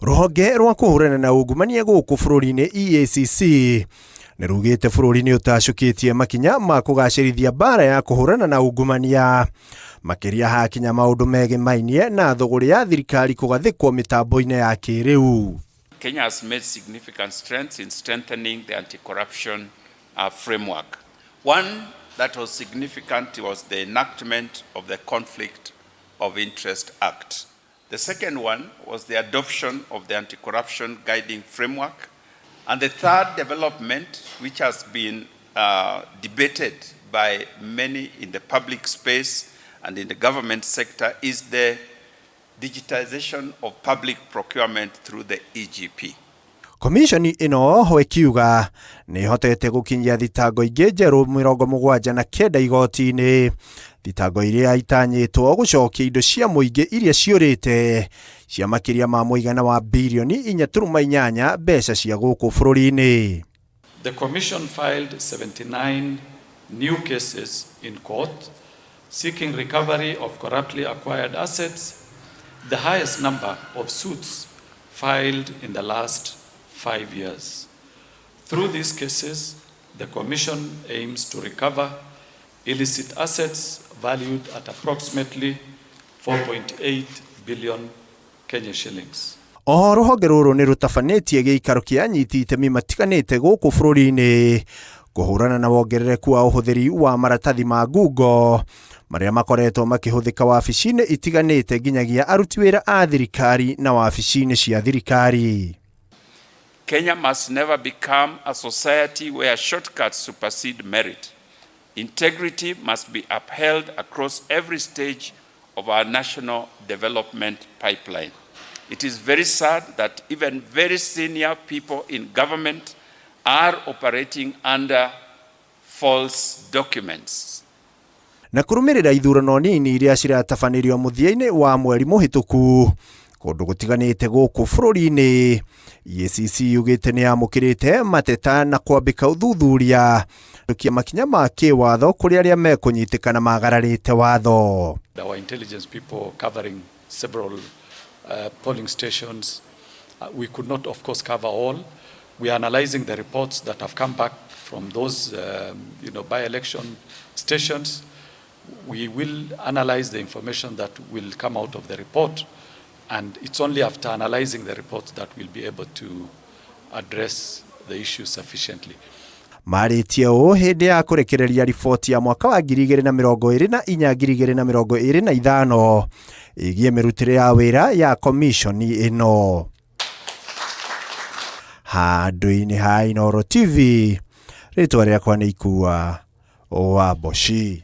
Rũhonge rwa kũhũrana na ungumania gũkũ bũrũri-inĩ EACC nĩ rugĩte bũrũri nĩ ũtacũkĩtie makinya ma kũgacĩrithia mbara ya kũhũrana na ungumania, makĩria hakinya maũndũ megemainie na thũgũrĩ ya thirikari kũgathĩkwo mĩtambo-inĩ ya kĩrĩu. Kenya has made significant strengths in strengthening the anti-corruption framework. One that was significant was the enactment of the Conflict of Interest Act. The second one was the adoption of the anti-corruption guiding framework. And the third development, which has been debated by many in the public space and in the government sector, is the digitization of public procurement through the EGP. Komishoni ĩno oho ĩkiuga nĩ ĩhotete gũkinyia thitango ingĩ njerũ 79 igoti-inĩ, thitango iria itanyĩtwo gũcokia indo cia mũingĩ iria ciũrĩte cia makĩria ma mũigana wa birioni 4.8 mbeca cia gũkũ bũrũri-inĩ. The Commission filed 79 new cases in court seeking recovery of corruptly acquired assets, the highest number of suits filed in the last 5 years. Through these cases, the Commission aims to recover illicit assets valued at approximately 4.8 billion Kenya shillings. Oho rũhonge rũrũ nĩ rũtabanĩtie gĩikaro kĩa anyiti itemi matiganĩte gũkũ bũrũri-inĩ kũhũrana na wongerereku wa ũhũthĩri wa maratathi ma ngungo marĩa makoretwo makĩhũthĩka wabici-inĩ itiganĩte nginyagia aruti wĩra a thirikari na wabici-inĩ cia thirikari. Kenya must never become a society where shortcuts supersede merit. Integrity must be upheld across every stage of our national development pipeline. It is very sad that even very senior people in government are operating under false documents. Na kũrũmĩrĩra ithurano nini iria ciratabanĩrio mũthia-inĩ wa mweri mũhĩtũku kũndũ gũtiganĩte gũkũ bũrũri-inĩ, EACC yugĩte nĩ yamũkĩrĩte mateta na kwambĩka ũthuthuria kia makinya ma kĩwatho kũrĩ arĩa mekũnyitĩkana magararĩte watho. Our intelligence people covering several polling stations. We could not, of course, cover all. We are analyzing the reports that have come back from those by-election stations. We will analyze the information that will come out of the report, and it's only after analyzing the report that we'll be able to address the issue sufficiently. Marĩtie ũũ hĩndĩ ya kũrekereria riboti ya mwaka wa 2024 2025 ĩgiĩ mĩrutĩre ya wĩra ya komishoni ĩno. Handũ-inĩ ha Inooro TV, rĩtwa rĩakwa nĩ Ikua wa Mboci.